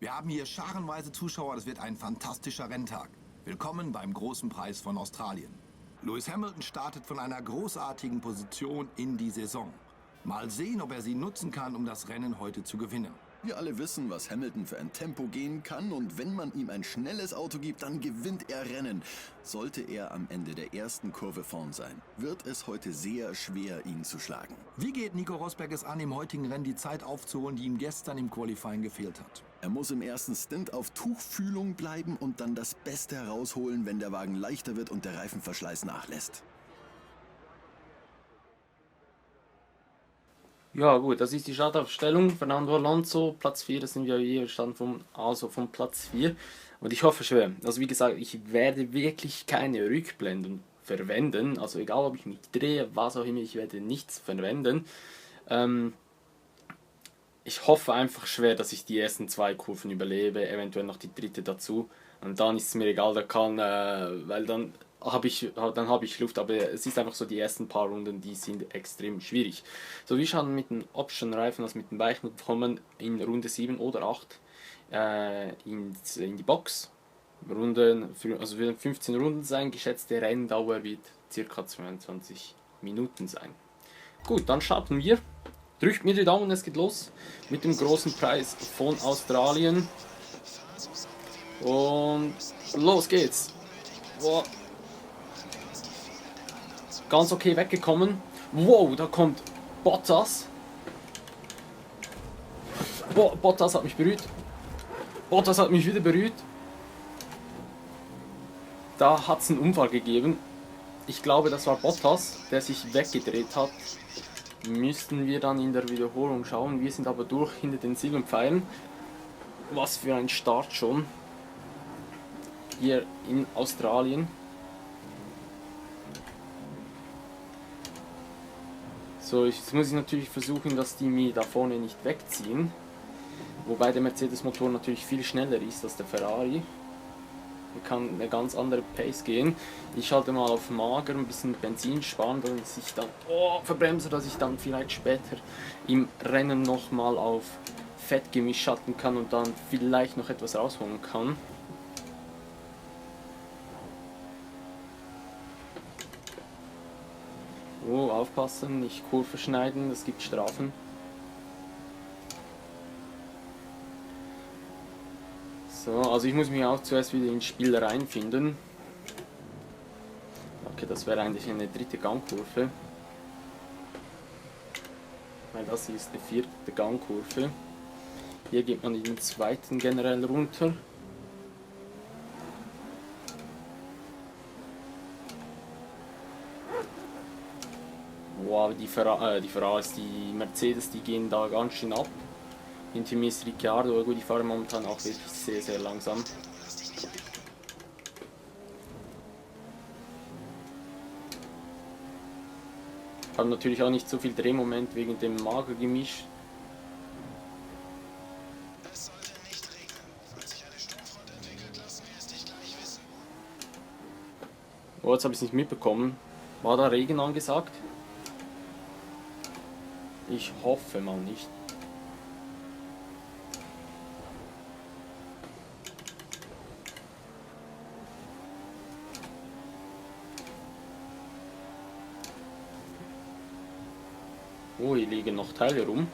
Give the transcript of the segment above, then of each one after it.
Wir haben hier scharenweise Zuschauer, das wird ein fantastischer Renntag. Willkommen beim großen Preis von Australien. Lewis Hamilton startet von einer großartigen Position in die Saison. Mal sehen, ob er sie nutzen kann, um das Rennen heute zu gewinnen. Wir alle wissen, was Hamilton für ein Tempo gehen kann, und wenn man ihm ein schnelles Auto gibt, dann gewinnt er Rennen. Sollte er am Ende der ersten Kurve vorn sein, wird es heute sehr schwer, ihn zu schlagen. Wie geht Nico Rosberg es an, im heutigen Rennen die Zeit aufzuholen, die ihm gestern im Qualifying gefehlt hat? Er muss im ersten Stint auf Tuchfühlung bleiben und dann das Beste herausholen, wenn der Wagen leichter wird und der Reifenverschleiß nachlässt. Ja gut, das ist die Startaufstellung. Fernando Alonso, Platz 4, das sind wir hier, stand vom Platz 4. Und ich hoffe schwer, also wie gesagt, ich werde wirklich keine Rückblenden verwenden. Also egal, ob ich mich drehe, was auch immer, ich werde nichts verwenden. Ich hoffe einfach schwer, dass ich die ersten 2 Kurven überlebe, eventuell noch die dritte dazu. Und dann ist es mir egal, weil dann habe ich Luft, aber es ist einfach so, die ersten paar Runden, die sind extrem schwierig. So, wir schauen mit den Option-Reifen, also mit dem Weichen, kommen in Runde 7 oder 8 in die Box. Also werden 15 Runden sein, geschätzte Renndauer wird ca. 22 Minuten sein. Gut, dann starten wir. Drückt mir die Daumen, es geht los mit dem großen Preis von Australien. Und los geht's. Wow. Ganz okay weggekommen. Wow, da kommt Bottas. Bottas hat mich berührt. Bottas hat mich wieder berührt. Da hat es einen Unfall gegeben. Ich glaube, das war Bottas, der sich weggedreht hat. Müssten wir dann in der Wiederholung schauen. Wir sind aber durch hinter den Silbenpfeilen. Was für ein Start schon. Hier in Australien. So, jetzt muss ich natürlich versuchen, dass die mir da vorne nicht wegziehen. Wobei der Mercedes-Motor natürlich viel schneller ist als der Ferrari. Hier kann eine ganz andere Pace gehen. Ich schalte mal auf mager, ein bisschen Benzin sparen, dass ich dann verbremse, dass ich dann vielleicht später im Rennen nochmal auf Fettgemisch schalten kann und dann vielleicht noch etwas rausholen kann. Oh, aufpassen, nicht Kurve schneiden, das gibt Strafen. So, also ich muss mich auch zuerst wieder ins Spiel reinfinden. Okay, das wäre eigentlich eine dritte Gangkurve. Weil das hier ist die 4. Gangkurve. Hier geht man in den 2. generell runter. Wow, die Ferraris, die Mercedes, die gehen da ganz schön ab. Hinter mir ist Ricciardo, gut, die fahren momentan auch wirklich sehr, sehr langsam. Haben natürlich auch nicht so viel Drehmoment wegen dem Magergemisch. Oh, jetzt habe ich es nicht mitbekommen. War da Regen angesagt? Ich hoffe mal nicht. Oh, hier liegen noch Teile rum.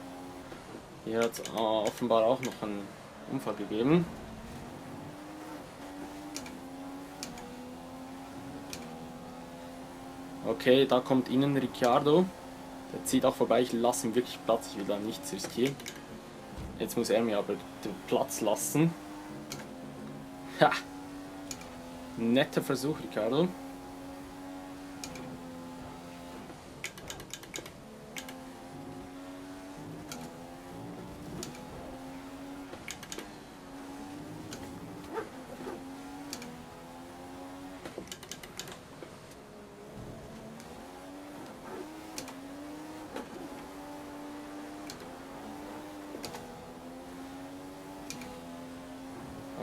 Hier hat es offenbar auch noch einen Unfall gegeben. Okay, da kommt innen Ricciardo. Der zieht auch vorbei, ich lasse ihm wirklich Platz, ich will da nichts riskieren. Jetzt muss er mir aber den Platz lassen. Ha! Netter Versuch, Ricciardo.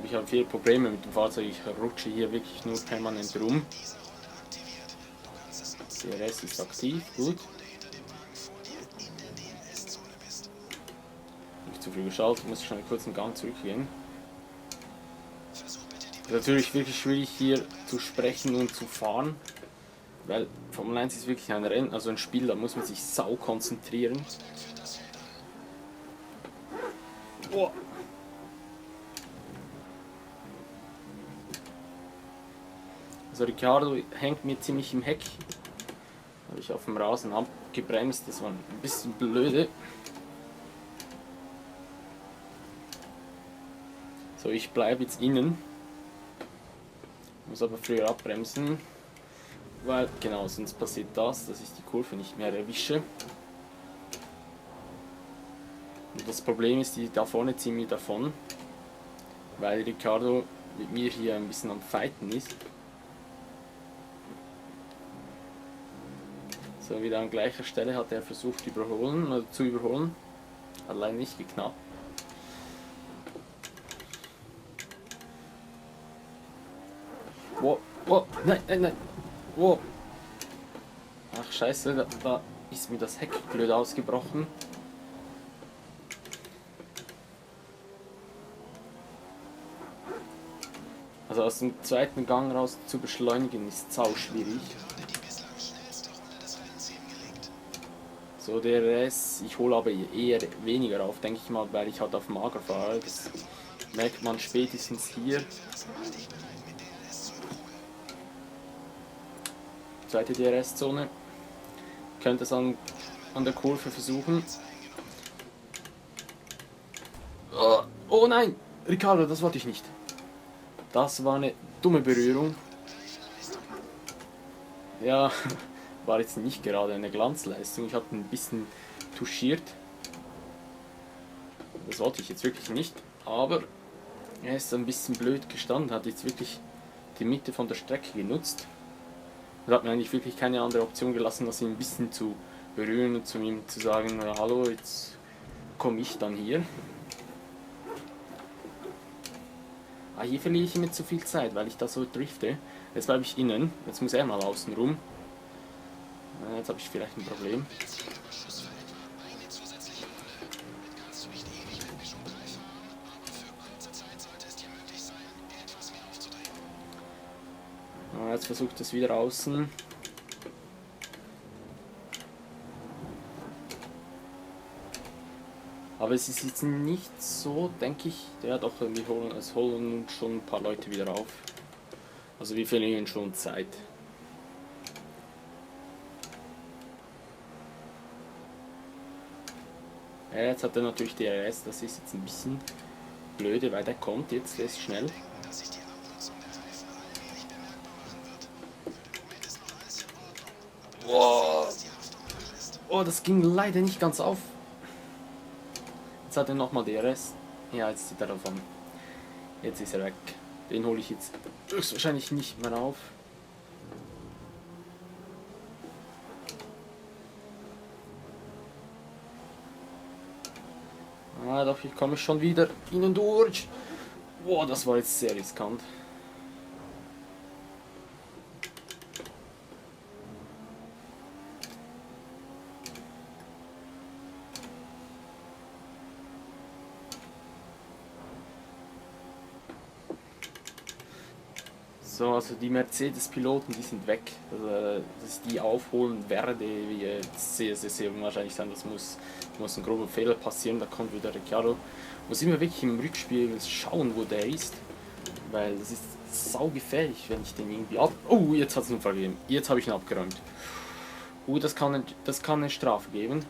Ich habe viele Probleme mit dem Fahrzeug, ich rutsche hier wirklich nur permanent rum. DRS ist aktiv, gut. Nicht zu früh geschaltet, muss ich schon kurz einen Gang zurückgehen. ist natürlich wirklich schwierig hier zu sprechen und zu fahren, weil Formel 1 ist wirklich ein Rennen, also ein Spiel, da muss man sich sau konzentrieren. Oh. Also Ricciardo hängt mir ziemlich im Heck. Habe ich auf dem Rasen abgebremst, das war ein bisschen blöde. So, ich bleibe jetzt innen. Muss aber früher abbremsen, weil genau, sonst passiert das, dass ich die Kurve nicht mehr erwische. Und das Problem ist, die da vorne ziehen mir davon, weil Ricciardo mit mir hier ein bisschen am Fighten ist. So, wieder an gleicher Stelle hat er versucht zu überholen. Hat leider nicht geklappt. Wow, wow, nein. Wow. Ach scheiße, da ist mir das Heck blöd ausgebrochen. Also aus dem zweiten Gang raus zu beschleunigen ist sau schwierig. So, der Rest, ich hole aber eher weniger auf, denke ich mal, weil ich halt auf Mager fahre. Das merkt man spätestens hier. Zweite DRS-Zone. Könnte es an der Kurve versuchen. Oh nein! Ricciardo, das wollte ich nicht. Das war eine dumme Berührung. Ja, war jetzt nicht gerade eine Glanzleistung. Ich habe ein bisschen touchiert. Das wollte ich jetzt wirklich nicht. Aber er ist ein bisschen blöd gestanden, hat jetzt wirklich die Mitte von der Strecke genutzt. Und hat mir eigentlich wirklich keine andere Option gelassen, als ihn ein bisschen zu berühren und zu ihm zu sagen, hallo, jetzt komme ich dann hier. Ah, hier verliere ich immer zu viel Zeit, weil ich da so drifte. Jetzt bleibe ich innen, jetzt muss er mal außen rum. Jetzt habe ich vielleicht ein Problem. Jetzt versucht es wieder außen. Aber es ist jetzt nicht so, denke ich. Ja doch, es holen schon ein paar Leute wieder auf. Also wir verlieren schon Zeit. Ja, jetzt hat er natürlich DRS, das ist jetzt ein bisschen blöde, weil der kommt jetzt, der ist schnell. Oh, das ging leider nicht ganz auf. Jetzt hat er nochmal DRS. Ja, jetzt zieht er davon. Jetzt ist er weg. Den hole ich jetzt höchstwahrscheinlich nicht mehr auf. Ah, doch, ich komme schon wieder innen durch. Boah, das war jetzt sehr riskant. So, also die Mercedes-Piloten, die sind weg. Also, dass ich die aufholen werde, wird sehr, sehr, sehr unwahrscheinlich sein. Das muss ein grober Fehler passieren. Da kommt wieder Ricciardo. Muss immer wirklich im Rückspiegel schauen, wo der ist. Weil das ist sau gefährlich, wenn ich den irgendwie ab... Oh, jetzt hat es einen Unfall gegeben. Jetzt habe ich ihn abgeräumt. Das kann eine Strafe geben.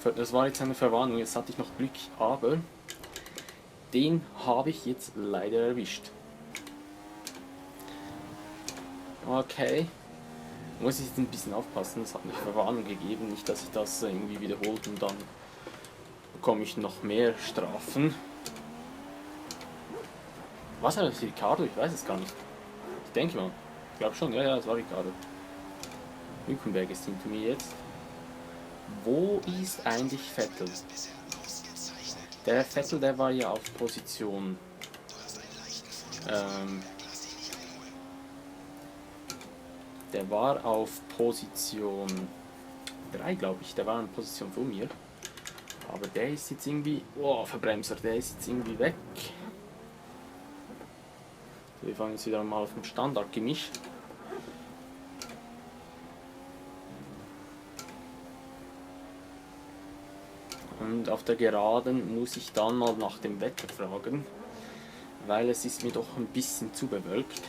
Das war jetzt eine Verwarnung. Jetzt hatte ich noch Glück, aber den habe ich jetzt leider erwischt. Okay. Muss ich jetzt ein bisschen aufpassen, es hat eine Verwarnung gegeben, nicht dass ich das irgendwie wiederholt und dann bekomme ich noch mehr Strafen. Was war das, Ricciardo? Ich weiß es gar nicht. Ich denke mal. Ich glaube schon, ja, es war Ricciardo. Hülkenberg ist hinter mir jetzt. Wo ist eigentlich Vettel? Der Vettel, der war ja auf Position... Der war auf Position 3, glaube ich. Der war in Position vor mir. Aber der ist jetzt irgendwie... Oh, Verbremser, der ist jetzt irgendwie weg. Wir fahren jetzt wieder mal auf dem Standardgemisch. Und auf der Geraden muss ich dann mal nach dem Wetter fragen, weil es ist mir doch ein bisschen zu bewölkt.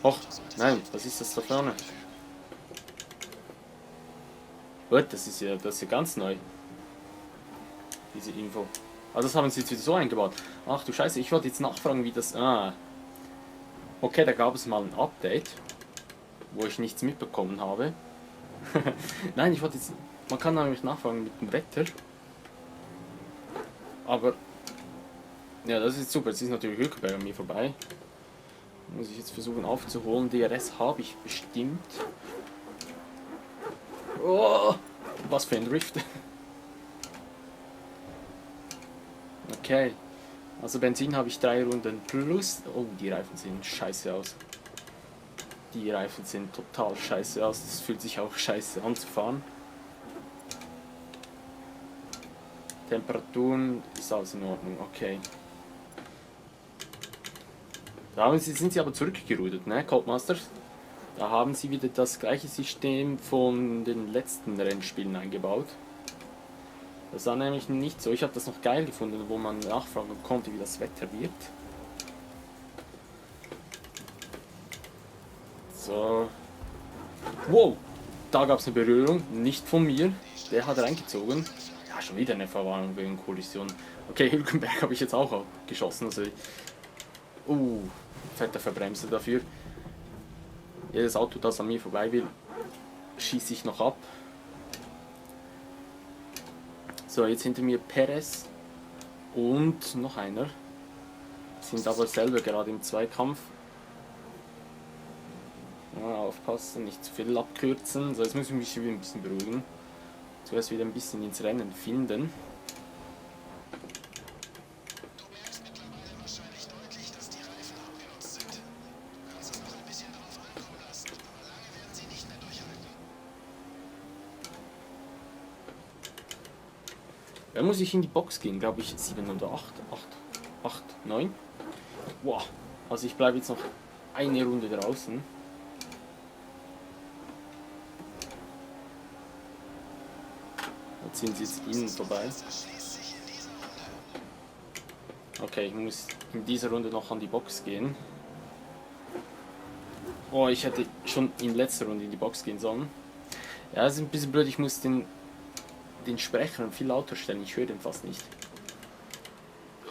Och, nein, was ist das da vorne? Gut, das ist ja ganz neu. Diese Info. Ah, das haben sie jetzt wieder so eingebaut. Ach du Scheiße, ich wollte jetzt nachfragen, wie das... Ah. Okay, da gab es mal ein Update, wo ich nichts mitbekommen habe. Nein, ich wollte jetzt... Man kann nämlich nachfragen mit dem Wetter. Aber... Ja, das ist super. Jetzt ist natürlich Hülkenberg an mir vorbei. Muss ich jetzt versuchen aufzuholen. DRS habe ich bestimmt. Oh, was für ein Drift. Okay. Also Benzin habe ich 3 Runden plus. Oh, die Reifen sehen scheiße aus. Die Reifen sehen total scheiße aus. Das fühlt sich auch scheiße an zu fahren. Temperaturen ist alles in Ordnung. Okay. Da sind sie aber zurückgerudert, ne, Codemasters? Da haben sie wieder das gleiche System von den letzten Rennspielen eingebaut. Das war nämlich nicht so. Ich habe das noch geil gefunden, wo man nachfragen konnte, wie das Wetter wird. So. Wow! Da gab es eine Berührung, nicht von mir. Der hat reingezogen. Ja, schon wieder eine Verwarnung wegen Kollision. Okay, Hülkenberg habe ich jetzt auch geschossen. Also, fetter Verbremser dafür. Jedes Auto, das an mir vorbei will, schieße ich noch ab. So, jetzt hinter mir Perez und noch einer. Sind aber selber gerade im Zweikampf. Ja, aufpassen, nicht zu viel abkürzen. So, jetzt muss ich mich wieder ein bisschen beruhigen. Zuerst wieder ein bisschen ins Rennen finden. Da muss ich in die Box gehen, glaube ich 7 oder 8, 9. Wow, also ich bleibe jetzt noch eine Runde draußen. Jetzt sind sie jetzt innen vorbei. Okay, ich muss in dieser Runde noch an die Box gehen. Oh, ich hätte schon in letzter Runde in die Box gehen sollen. Ja, das ist ein bisschen blöd, ich muss den Sprecher viel lauter stellen, ich höre den fast nicht.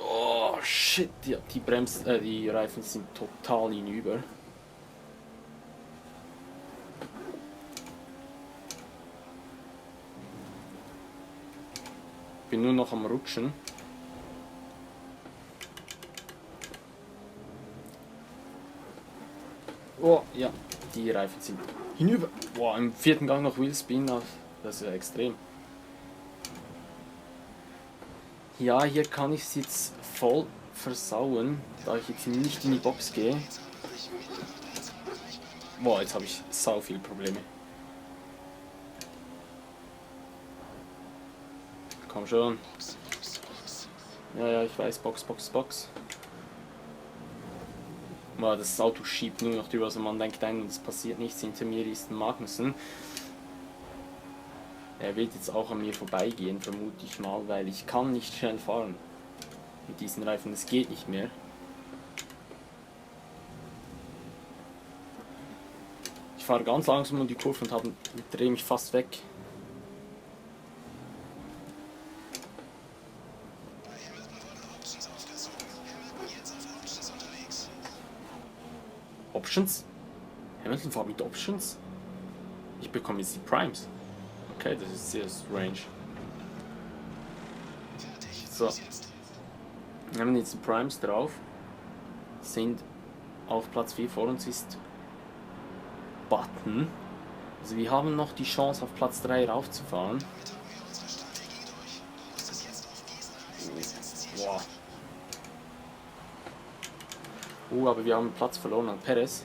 Oh shit, die Reifen sind total hinüber. Bin nur noch am Rutschen. Oh ja, die Reifen sind hinüber. Boah, im 4. Gang noch Wheelspin, das ist ja extrem. Ja, hier kann ich es jetzt voll versauen, da ich jetzt nicht in die Box gehe. Boah, jetzt habe ich sau viele Probleme. Komm schon. Ja, ich weiß, Box. Boah, das Auto schiebt nur noch drüber, also man denkt eigentlich, es passiert nichts. Hinter mir ist ein Magnussen. Er wird jetzt auch an mir vorbeigehen, vermute ich mal, weil ich kann nicht schnell fahren mit diesen Reifen. Es geht nicht mehr. Ich fahre ganz langsam um die Kurve und drehe mich fast weg. Options? Hamilton fährt mit Options? Ich bekomme jetzt die Primes. Okay, das ist sehr strange. So. Wir haben jetzt die Primes drauf. Sind auf Platz 4, vor uns ist Button. Also wir haben noch die Chance auf Platz 3 raufzufahren. Wow. Aber wir haben Platz verloren an Perez.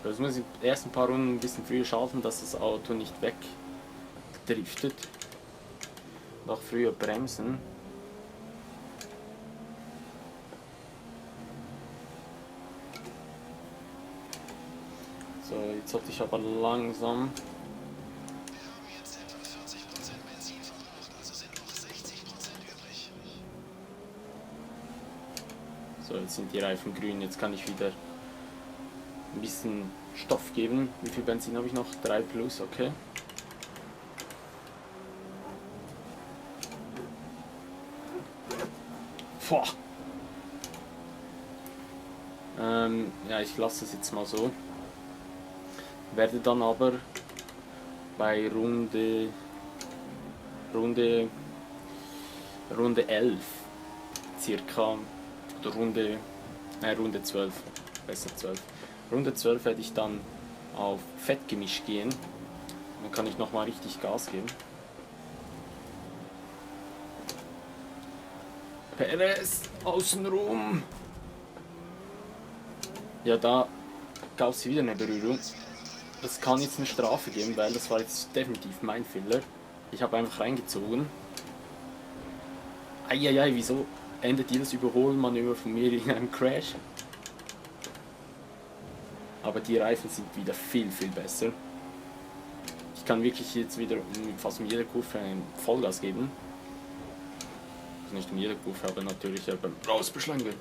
So, jetzt muss ich die ersten paar Runden ein bisschen früher schalten, dass das Auto nicht wegdriftet. Und auch früher bremsen. So, jetzt sollte ich aber langsam. So, jetzt sind die Reifen grün, jetzt kann ich wieder ein bisschen Stoff geben. Wie viel Benzin habe ich noch? 3 plus, okay. Boah. Ja, ich lasse es jetzt mal so. Werde dann aber bei Runde 11 circa, oder Runde 12, besser 12. Runde 12 werde ich dann auf Fettgemisch gehen. Dann kann ich nochmal richtig Gas geben. Perez, außenrum! Ja, da gab es wieder eine Berührung. Das kann jetzt eine Strafe geben, weil das war jetzt definitiv mein Fehler. Ich habe einfach reingezogen. Eieiei, wieso endet jedes Überholmanöver von mir in einem Crash? Aber die Reifen sind wieder viel, viel besser. Ich kann wirklich jetzt wieder fast um jede Kurve ein Vollgas geben. Also nicht um jede Kurve, aber natürlich beim Rausbeschleunigen.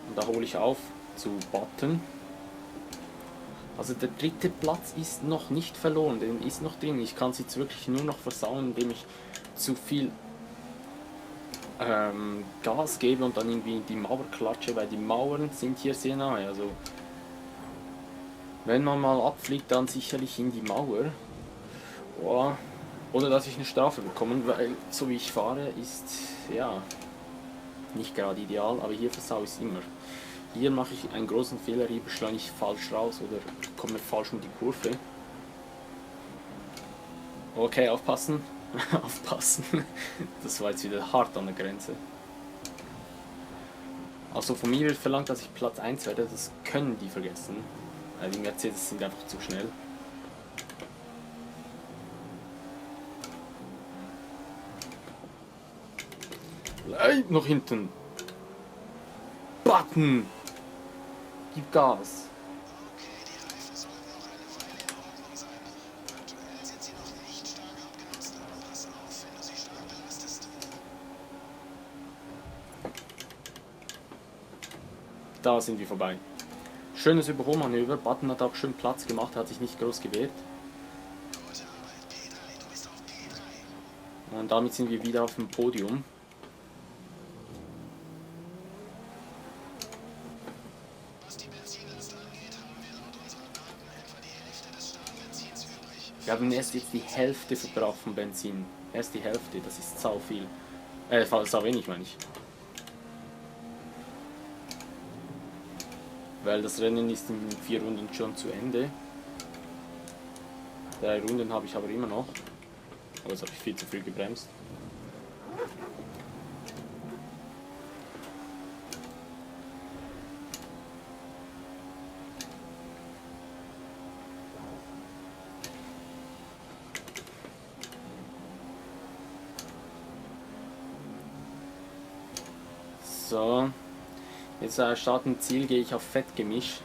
Und da hole ich auf zu Button. Also der dritte Platz ist noch nicht verloren, den ist noch drin. Ich kann es jetzt wirklich nur noch versauen, indem ich zu viel Gas gebe und dann irgendwie in die Mauer klatsche, weil die Mauern sind hier sehr nahe. Also wenn man mal abfliegt, dann sicherlich in die Mauer. Boah. Oder dass ich eine Strafe bekomme, weil so wie ich fahre ist ja nicht gerade ideal, aber hier versau ich es immer. Hier mache ich einen großen Fehler, hier beschleunige ich falsch raus oder komme falsch um die Kurve. Okay, aufpassen. Aufpassen. Das war jetzt wieder hart an der Grenze. Also von mir wird verlangt, dass ich Platz 1 werde, das können die vergessen. Die Mercedes sind einfach zu schnell. Bleib noch hinten. Button! Gib Gas. Da sind wir vorbei. Schönes Überholmanöver. Button hat auch schön Platz gemacht, hat sich nicht groß gewehrt. Und damit sind wir wieder auf dem Podium. Wir haben erst jetzt die Hälfte verbraucht von Benzin. Erst die Hälfte, das ist sau viel. Sau wenig meine ich. Weil das Rennen ist in 4 Runden schon zu Ende. 3 Runden habe ich aber immer noch. Aber jetzt habe ich viel zu früh gebremst. So, jetzt starten Ziel gehe ich auf Fettgemisch.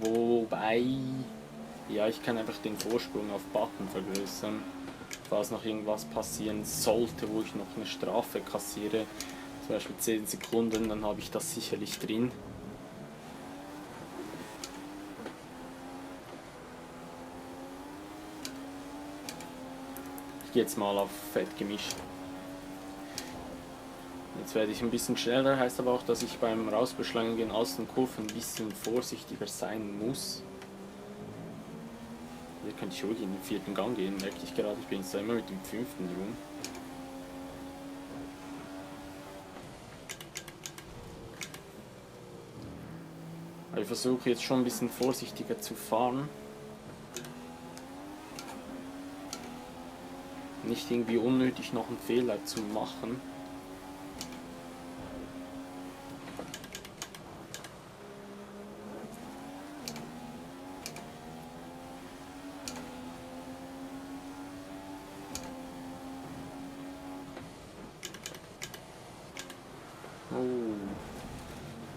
Wobei, ja, ich kann einfach den Vorsprung auf Button vergrößern, falls noch irgendwas passieren sollte, wo ich noch eine Strafe kassiere, zum Beispiel 10 Sekunden, dann habe ich das sicherlich drin. Ich gehe jetzt mal auf Fettgemisch. Jetzt werde ich ein bisschen schneller, heißt aber auch, dass ich beim Rausbeschleunigen aus den Kurven ein bisschen vorsichtiger sein muss. Hier könnte ich ruhig in den 4. Gang gehen, merke ich gerade, ich bin jetzt immer mit dem 5. rum. Aber Ich versuche jetzt schon ein bisschen vorsichtiger zu fahren. Nicht irgendwie unnötig noch einen Fehler zu machen.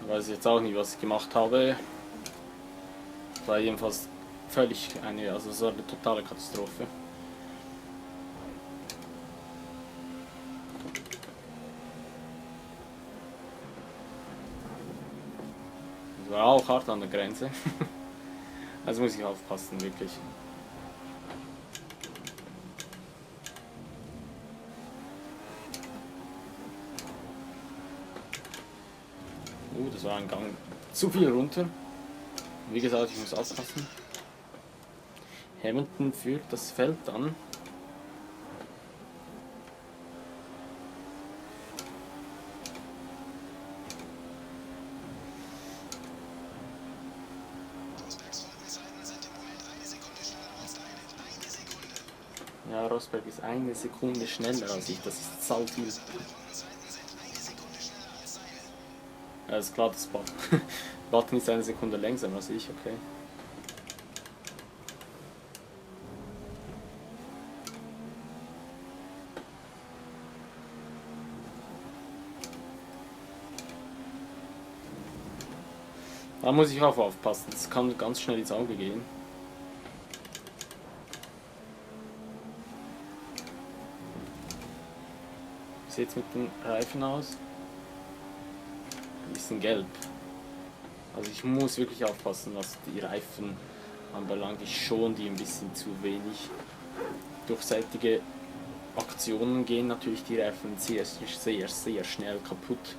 Ich weiß jetzt auch nicht, was ich gemacht habe. War jedenfalls völlig also es war eine totale Katastrophe. Das war auch hart an der Grenze. Also muss ich aufpassen, wirklich. Das war ein Gang zu viel runter. Wie gesagt, ich muss aufpassen. Hamilton führt das Feld an. Ja, Rosberg ist 1 Sekunde schneller als ich, das ist sau viel. Ja, ist klar, das Button ist 1 Sekunde langsamer als ich, okay. Da muss ich auch aufpassen, das kann ganz schnell ins Auge gehen. Wie sieht es mit den Reifen aus? Ein bisschen gelb. Also ich muss wirklich aufpassen, was die Reifen anbelangt. Ich schon die ein bisschen zu wenig. Durchseitige Aktionen gehen natürlich die Reifen sehr schnell kaputt.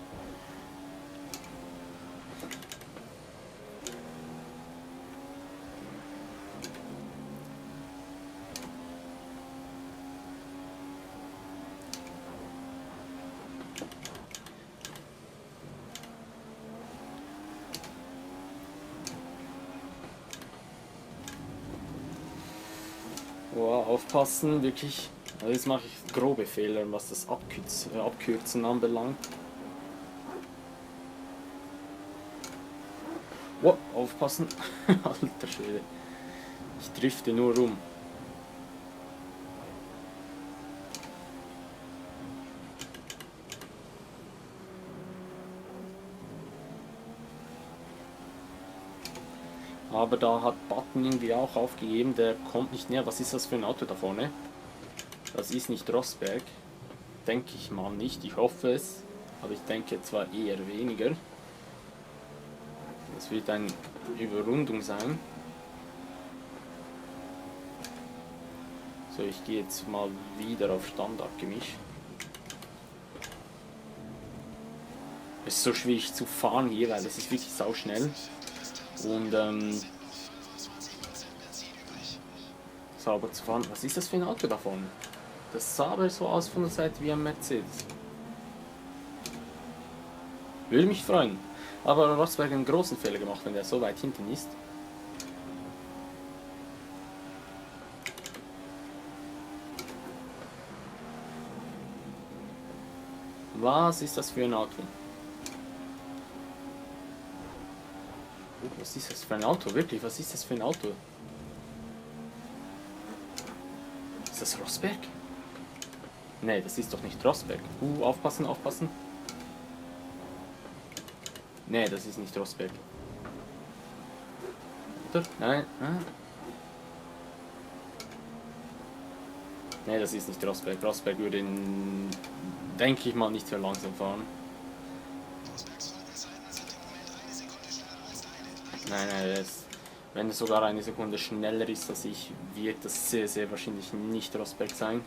Boah, aufpassen, wirklich. Also jetzt mache ich grobe Fehler, was das Abkürzen anbelangt. Wow, aufpassen. Alter Schwede. Ich drifte nur rum. Aber da hat Button irgendwie auch aufgegeben, der kommt nicht näher. Was ist das für ein Auto da vorne? Das ist nicht Rosberg. Denke ich mal nicht, ich hoffe es. Aber ich denke zwar eher weniger. Das wird eine Überrundung sein. So, ich gehe jetzt mal wieder auf Standardgemisch. Es ist so schwierig zu fahren hier, weil es ist wirklich sau schnell. Und sauber zu fahren. Was ist das für ein Auto da vorne? Das sah aber so aus von der Seite wie ein Mercedes. Würde mich freuen. Aber Rosberg hat einen großen Fehler gemacht, wenn der so weit hinten ist. Was ist das für ein Auto? Was ist das für ein Auto? Wirklich, was ist das für ein Auto? Ist das Rosberg? Nee, das ist doch nicht Rosberg. Aufpassen, aufpassen. Nee, das ist nicht Rosberg. Oder? Nein. Nee, das ist nicht Rosberg. Rosberg würde, denke ich mal, nicht so langsam fahren. Nein, wenn es sogar 1 Sekunde schneller ist als ich, wird das sehr wahrscheinlich nicht Rosberg sein.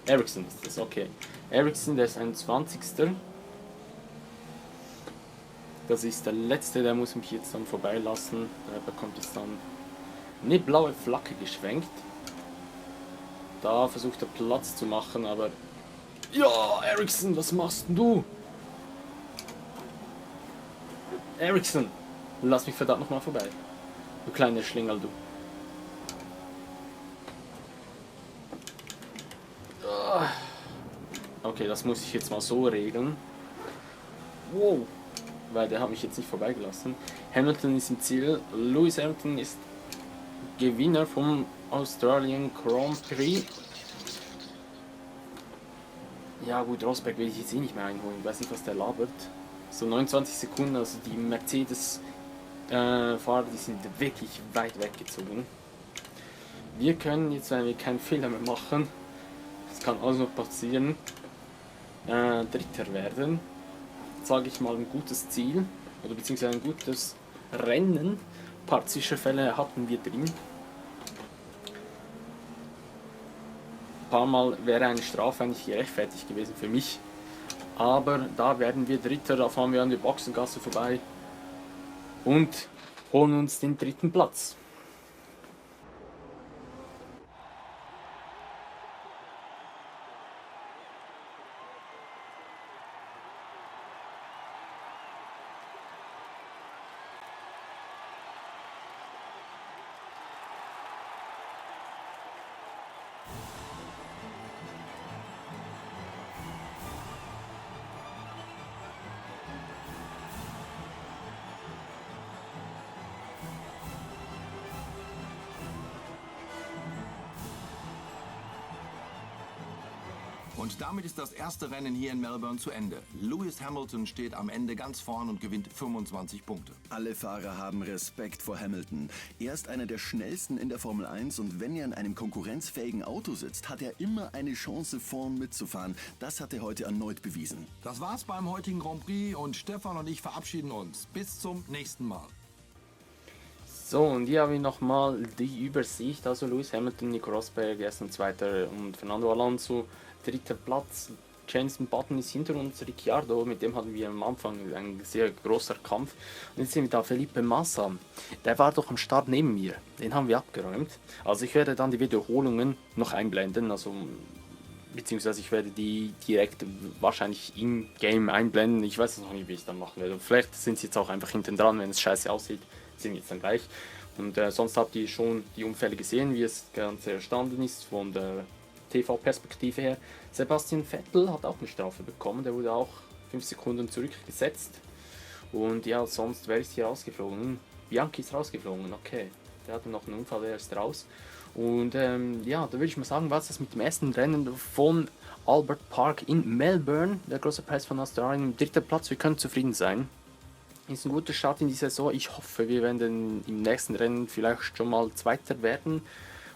Ericsson ist das, okay. Ericsson, der ist ein 20. Das ist der letzte, der muss mich jetzt dann vorbeilassen. Der bekommt jetzt dann eine blaue Flagge geschwenkt. Da versucht er Platz zu machen, aber Ja, Ericsson, was machst denn du? Ericsson, lass mich verdammt nochmal vorbei. Du kleine Schlingel, du. Okay, das muss ich jetzt mal so regeln. Wow, weil der hat mich jetzt nicht vorbeigelassen. Hamilton ist im Ziel. Lewis Hamilton ist Gewinner vom Australian Grand Prix. Ja gut, Rosberg will ich jetzt eh nicht mehr einholen. Ich weiß nicht, was der labert. So 29 Sekunden, also die Mercedes-Fahrer, die sind wirklich weit weggezogen. Wir können jetzt, wenn wir keinen Fehler mehr machen, das kann alles noch passieren, Dritter werden. Sage ich mal, ein gutes Ziel oder beziehungsweise ein gutes Rennen. Ein paar Zwischenfälle hatten wir drin. Ein paar Mal wäre eine Strafe eigentlich gerechtfertigt gewesen für mich. Aber da werden wir Dritter, da fahren wir an der Boxengasse vorbei und holen uns den 3. Platz. Und damit ist das erste Rennen hier in Melbourne zu Ende. Lewis Hamilton steht am Ende ganz vorn und gewinnt 25 Punkte. Alle Fahrer haben Respekt vor Hamilton. Er ist einer der schnellsten in der Formel 1 und wenn er in einem konkurrenzfähigen Auto sitzt, hat er immer eine Chance, vorn mitzufahren. Das hat er heute erneut bewiesen. Das war's beim heutigen Grand Prix und Stefan und ich verabschieden uns. Bis zum nächsten Mal. So, und hier haben wir nochmal die Übersicht. Also Lewis Hamilton, Nico Rosberg, 1. und 2. und Fernando Alonso, 3. Platz. Jenson Button ist hinter uns, Ricciardo, mit dem hatten wir am Anfang einen sehr großer Kampf. Und jetzt sehen wir da Felipe Massa. Der war doch am Start neben mir. Den haben wir abgeräumt. Also ich werde dann die Wiederholungen noch einblenden, also beziehungsweise ich werde die direkt wahrscheinlich im Game einblenden. Ich weiß noch nicht, wie ich es dann machen werde. Vielleicht sind sie jetzt auch einfach hinten dran, wenn es scheiße aussieht. Sehen wir jetzt dann gleich. Und sonst habt ihr schon die Unfälle gesehen, wie es Ganze erstanden ist von der TV-Perspektive her. Sebastian Vettel hat auch eine Strafe bekommen, der wurde auch 5 Sekunden zurückgesetzt. Und ja, sonst, wer ist hier rausgeflogen? Bianchi ist rausgeflogen, okay. Der hatte noch einen Unfall, der ist raus. Und ja, da würde ich mal sagen, was das mit dem ersten Rennen von Albert Park in Melbourne, der große Preis von Australien, 3. Platz, wir können zufrieden sein. Ist ein guter Start in die Saison. Ich hoffe, wir werden im nächsten Rennen vielleicht schon mal Zweiter werden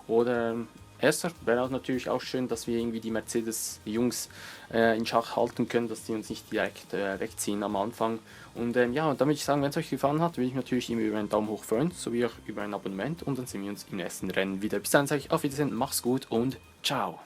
oder Erster. Wäre auch natürlich auch schön, dass wir irgendwie die Mercedes-Jungs in Schach halten können, dass die uns nicht direkt wegziehen am Anfang. Und ja, damit ich sagen, wenn es euch gefallen hat, würde ich natürlich immer über einen Daumen hoch freuen, sowie auch über ein Abonnement und dann sehen wir uns im nächsten Rennen wieder. Bis dann sage ich auf Wiedersehen, mach's gut und ciao.